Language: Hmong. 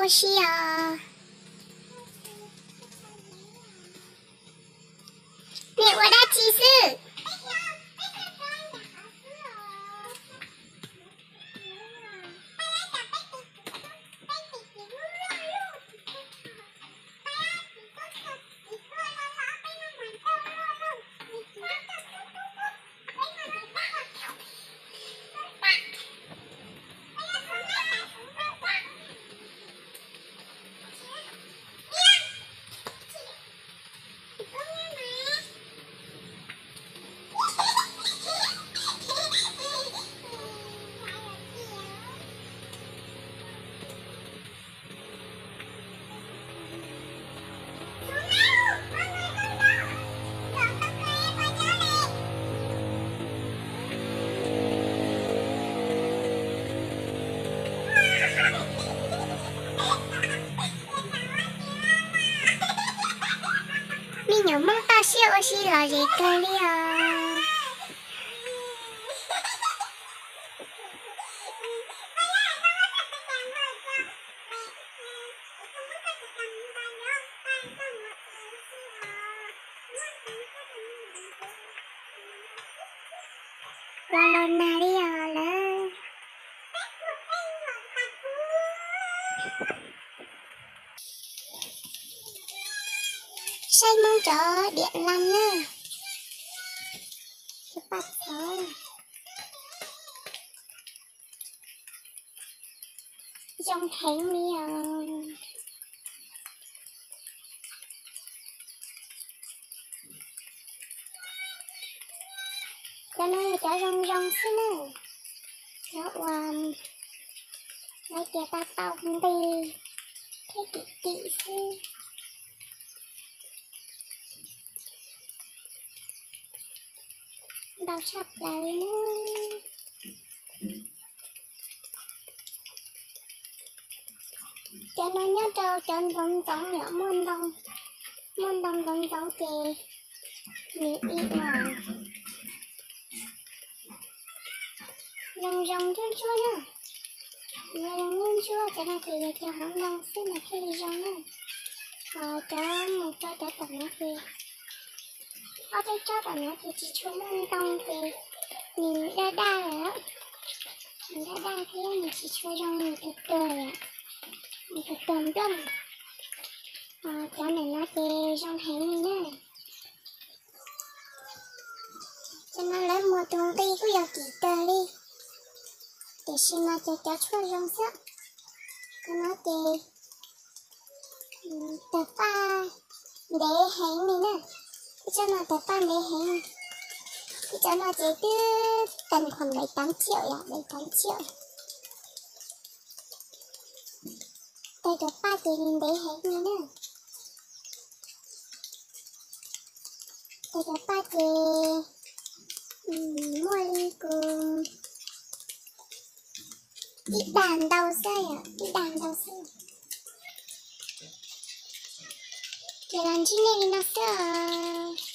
Ua si os. Nws ua dab tsi xwb? Me nyuam Hmoob toj siab ua si los ze kawg li os. Los los nag li os lawm. Saib Hmoob cov diam laj na. Paj txhov zoo heev li os. Cov no yog cov zoo zoo xwb na. Cov uas lawv tias tau tau nqi thiab kim kim xwb. Ntau tshaj plaws li na. Cov no nyob rau cov ntxoov ntxoov yom, muaj ntoo, muaj ntoo ntxoov ntxoov ces nws ib uas zoo zoo ntsuab ntsuab na. Nws zoo ntsuab ntsuab, cov no ces yog cov hauv ntoo xwb mas thiaj li zoo na. Ho cov mus rau cov tom no ces, ob peb tsob tom no ces tsis tshua muaj ntoo ces nws daj daj lawm. Nws daj daj thiab nws tsis tshua zoo, nws tuag tuag lawm, nws tuag tuag nplooj. Ho cov ntawm no ces zoo heev li na. Cov no lawv muag tus nqi kuj yog kim kawg li, tiam sis mas ces cov tshuaj zoo xwb. Cov no ces tawg paj ntev heev li na. Ib tsob no tawg paj ntev heev. Ib tsob no ces twb tawg khoảng bảy tám triệu yom, bảy tám triệu. Tawg cov paj ces nws ntev heev li na. Tawg cov paj ces muaj li kuv ib dag ntau xwb yom, ib dag ntau xwb. Ces los ntsib nej li no xwb os.